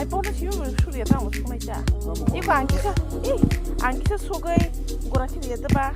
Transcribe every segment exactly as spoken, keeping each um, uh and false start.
Bono simi bo suriya tamo sunai ta. Iko ang kisa, ih, ang kisa sogoi gora kiri ya deba.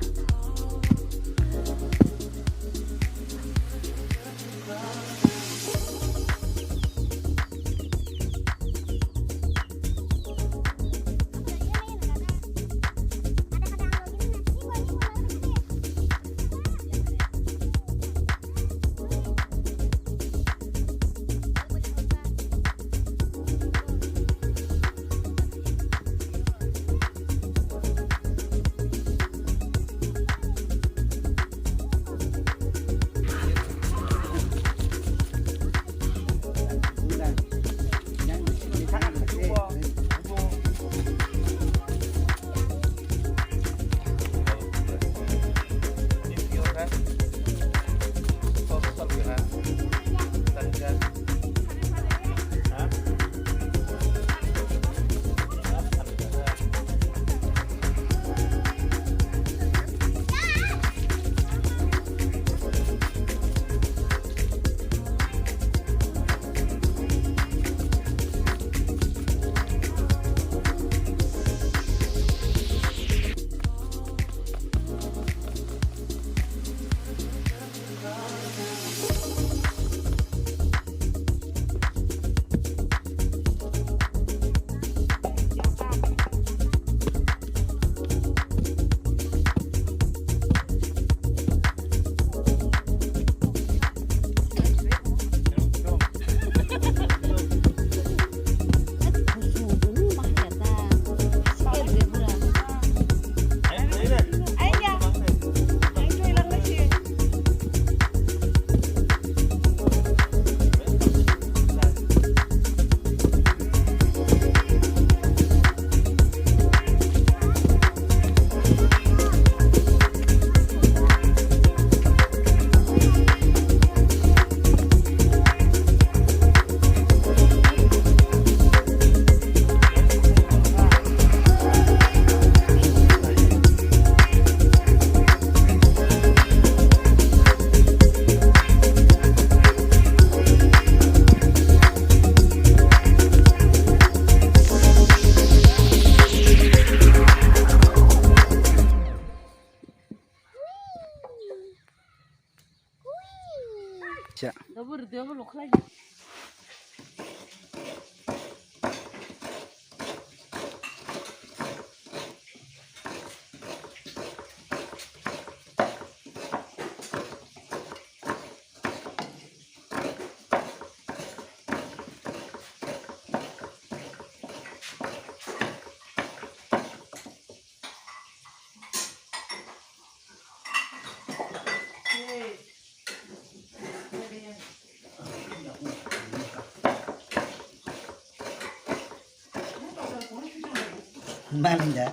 Malinda.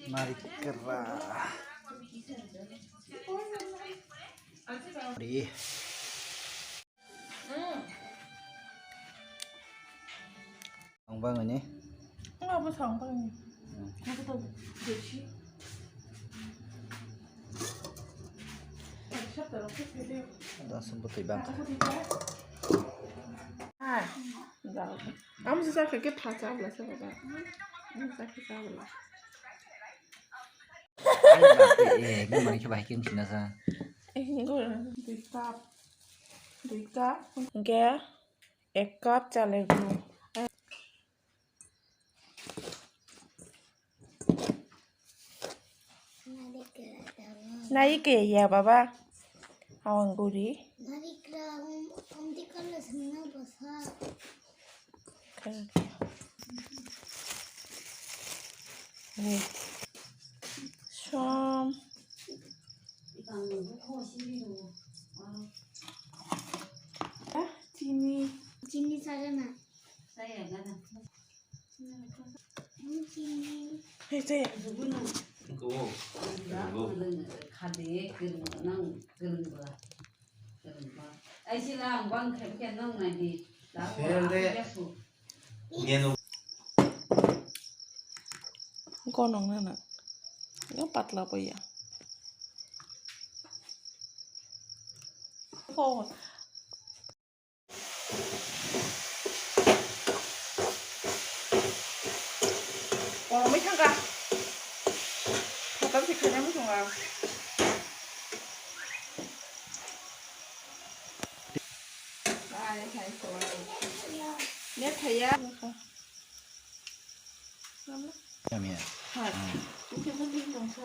Mari kera. Mari. Ang bang ini. Enggak apa sang bang ini. Aku tahu. Desi. Ada sembuh tibang. Hai. Amo se sakha khe pha chabla se baba. Amo se sakha chabla. Ai ba, eh, eh, gumani khe bahai khe wngkhe na sa. Eh, gumani dui cup. Dui cup. Hwnkhe ek cup chalai guru. Hai. Nai ke ya baba. Awang guri. Nari kra om, om di kala sangna basa. Som. Ah, chini. Chini sarana. Hei, tei. Gonong nana. Yang patla boya. Phone. Kormoi thangkha. Photo se khaina muchungo ang. Net thaiya. Yummy. Hai. Hmm. Oke, mending dong, sa.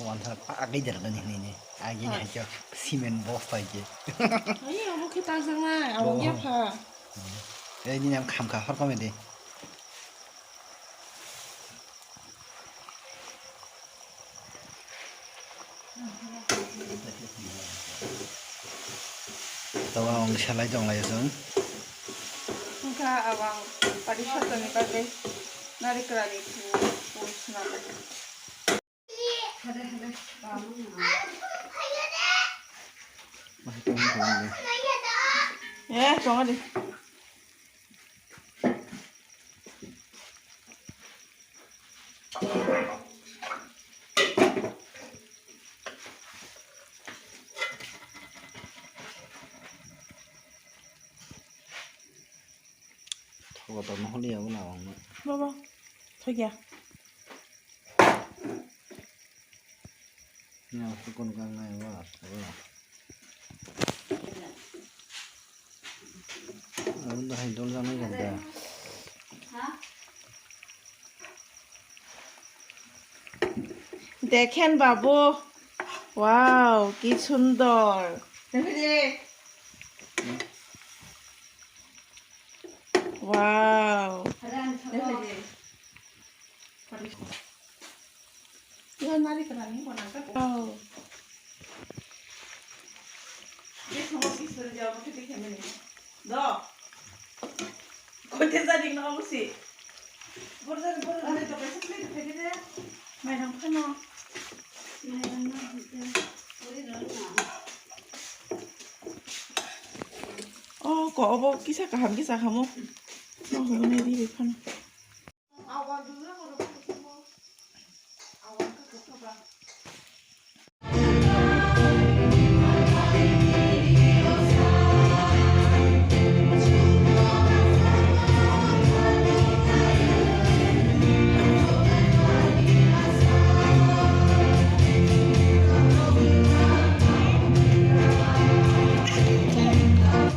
Wan thar pa agei der nani nini. Agei ni hai kyo cement box pai je. Ai, abo khe ta jang nai, abo ya pha. Ei, nini am kham kha, hor kome de. Tawa ang selai tong lai jong. Wngkha abang padi sotoni bagwi narikrani phu, phu swnam. Eh, tong di. Thogo to noholi ya wngna wngno. Baba, thokya. Ni ang sukun kang nai wa, wa. Ang dah hai dol jang nai ganda. দেখেন বাবু, wow, কি সুন্দর। দেখো যে। Wow. Haran, haran. Iyan nari kerani kona ka. Wow. Ye songo ki sori jawa mo kiti kemeni. Do. Kote jadi na mo si. Borja, borja, to kaisa plate phai de. Mairang phano. Mairang na. Oh, ko obo kisa kaham kisa kamo. No, hwnwi di phano.